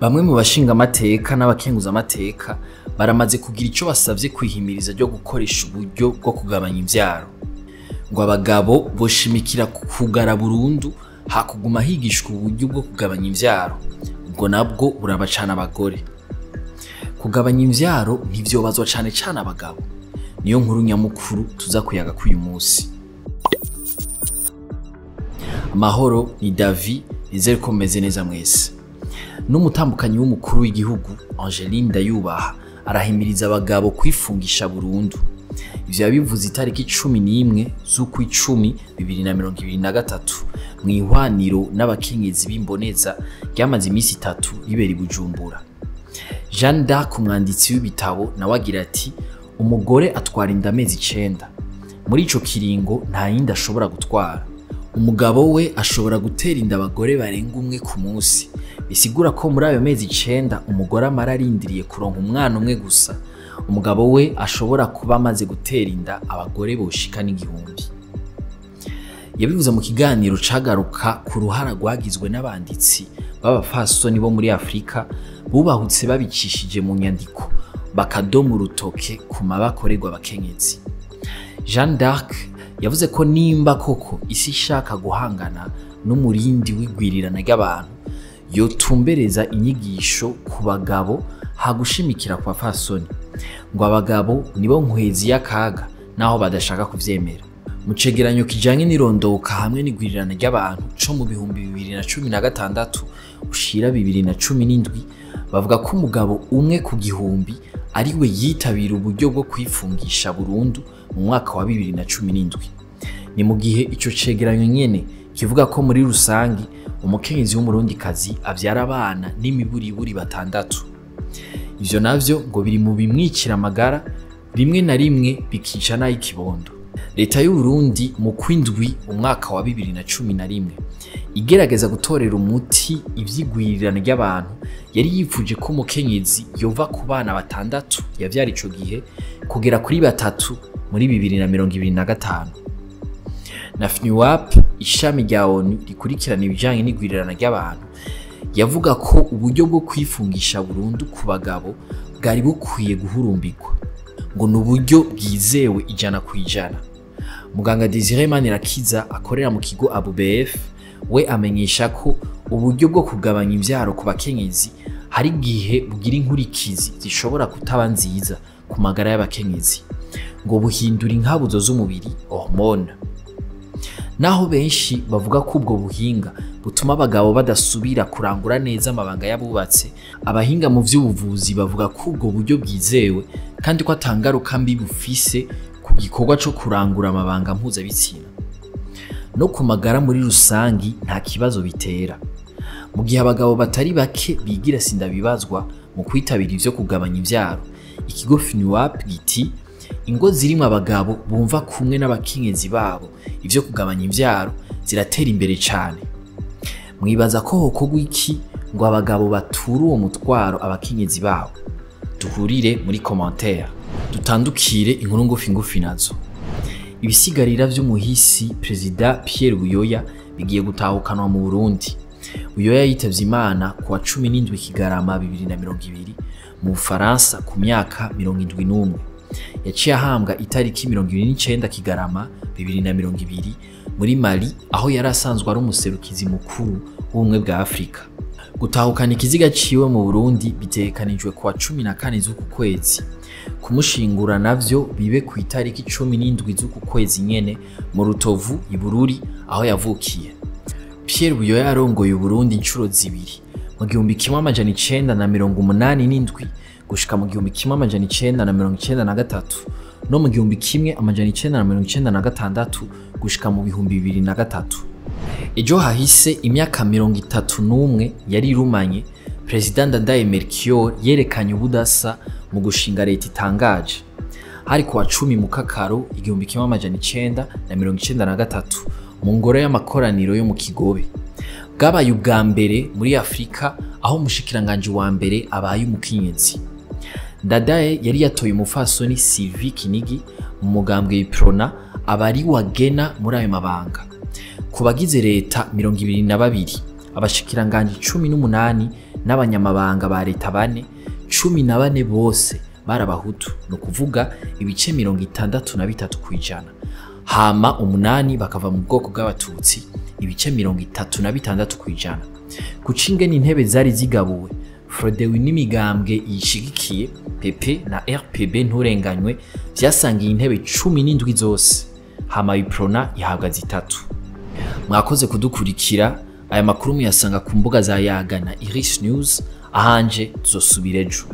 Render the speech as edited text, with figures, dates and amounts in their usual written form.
Bamwe mu bashinga amateka n'abakenguza amateka baramaze kugira ico basavye kwihimiriza ryo gukoresha uburyo bwo kugabanya imvyaro, ngo abagabo boshimikira kugara burundu hakuguma higishwa uburyo bwo kugabanya imvyaro, ubwo nabwo burabacana abagore. Kugabanya imvyaro ntivyobazwa cane cane abagabo, niyo nkuru nyamukuru tuza kuyaga k'uyu munsi. Amahoro ni Davi, nizere ko mumeze neza mwese. N'umutambukanyi w'umukuru w'igihugu Angeline Ndayubaha arahimiriza abagabo kwifungisha burundu. Ivyo yabivuze itariki 11 z'ukwicumi 2023 mw'ihwaniro n'abakenyezi b'imboneza ryamaze imisi 3 ribera i Bujumbura. Jeanne d'Arc, umwanditsi w'ibitabo, nawe agira ati umugore atwara inda amezi 9, muri ico kiringo nta yindi ashobora gutwara. Umugabo we ashobora gutera inda abagore barenga umwe ku munsi, bisigura ko muri ayo mezi 9 umugore amara arindiriye kuronka umwana umwe gusa. Umugabo we ashobora kuba amaze gutera inda abagore boshika n'igihumbi. Yabivuze mu kiganiro cagaruka ku ruhara rwagizwe n'abanditsi b'abafasoni bo muri Afrika bubahutse babicishije mu nyandiko bakadoma urutoke ku mabakorerwa abakenyezi. Jeanne d'Arc yavuze ko nimba koko isi ishaka guhangana n'umurindi w'igwirirana ry'abantu, yotumbereza inyigisho ku bagabo hagushimikira ku bafasoni, ngo abagabo nibo nkwezi y'akaga naho badashaka kuvyemera. Mu cegeranyo kijanye n'irondoka hamwe n'igwirirana ry'abantu co mu 2016 ushira 2017, bavuga ko umugabo umwe ku gihumbi ariwe yitabira uburyo bwo kwifungisha burundu mu mwaka wa 2017. Ni mu gihe ico cegeranyo nyene kivuga ko muri rusangi umukenyezi w'umurundikazi avyara abana n'imiburiburi 6. Ivyo navyo ngo biri mu bimwicira amagara, rimwe na rimwe bikica n'ay'ikibondo. Leta y'u Burundi mu kwindwi umwaka wa 2011 igerageza gutorera umuti ivyigwirirana ry'abantu, yari yifuje ko umukenyezi yova ku bana 6 yavyara ico gihe kugera kuri 3 muri 2025. Na FNUAP, ishami rya ONU rikurikirana ibijanye n'igwirirana ry'abantu, yavuga ko uburyo bwo kwifungisha burundu ku bagabo bwari bukwiye guhurumbirwa, ngo ni uburyo bwizewe 100%. Muganga Desire Manirakiza akorera mu kigo ABUBF we amenyesha ko uburyo bwo kugabanya imvyaro ku bakenyezi hari igihe bugira inkurikizi zishobora kutaba nziza ku magara y'abakenyezi, ngo buhindura inkabuzo z'umubiri, hormone. Naho benshi bavuga ko ubwo buhinga butuma abagabo badasubira kurangura neza amabanga y'abubatse, abahinga mu vy'ubuvuzi bavuga ko ubwo buryo bwizewe kandi ko atangaruka mbi bufise ku gikorwa co kurangura amabanga mpuzabitsina. No ku magara muri rusangi nta kibazo bitera. Mu gihe abagabo batari bake bigira sindabibazwa mu kwitabira ivyo kugabanya imvyaro, ikigo FNUAP giti ingo zirimwo abagabo bumva kumwe n'abakenyezi babo ivyo kugabanya imvyaro ziratera imbere cane. Mwibaza ko hokorwa iki ngo abagabo bature uwo mutwaro abakenyezi babo? Duhurire muri commentaire, dutandukire inkuru ngufi ngufi nazo. Ibisigarira vy'umuhisi Perezida Pierre Buyoya bigiye gutahukanwa mu Burundi. Buyoya yitavye Imana kuwa 17 Kigarama 2020 mu Bufaransa ku myaka 71. Yaciye ahambwa itariki 29 Kigarama 2020 muri Mali, aho yari asanzwe ari umuserukizi mukuru w'ubumwe bwa Afrika. Gutahukana ikiziga ciwe mu Burundi bitegekanijwe kuwa 14 z'uku kwezi. Kumushingura navyo bibe ku itariki 17 z'uku kwezi nyene mu Rutovu i Bururi aho yavukiye. Pierre Buyoya yarongoye Uburundi incuro 2, mu 1987 gushika mu 1993 no mu 1996 gushika mu 2003. Ejo hahise imyaka 31 yari irumanye, Perezida Ndadaye Melchior yerekanye ubudasa mu gushinga leta itangaje. Hari kuwa 10 Mukakaro 1993 mu ngoro y'amakoraniro yo mu Kigobe. Bwabaye ubwa mbere muri Afrika aho umushikiranganje wa mbere abaye umukenyezi. Ndadaye yari yatoye umufasoni Sylvie Kinigi mu mugambwe Iprona abari wagena muri ayo mabanga. Ku bagize leta 22, abashikiranganje 18 n'abanyamabanga ba leta 4, 14 bose bari abahutu, ni ukuvuga ibice 63%. Hama 8 bakava mu bwoko bw'abatutsi, ibice 36%. Kuca ingene intebe zari zigabuwe, Frodewi n'imigambwe yishigikiye PP na RPB nturenganywe vyasangiye intebe 17 zose, hama Uprona ihabwa 3. Mwakoze kudukurikira. Aya makuru muyasanga ku mbuga za Yaga na Iris News. Ahanje tuzosubira ejo.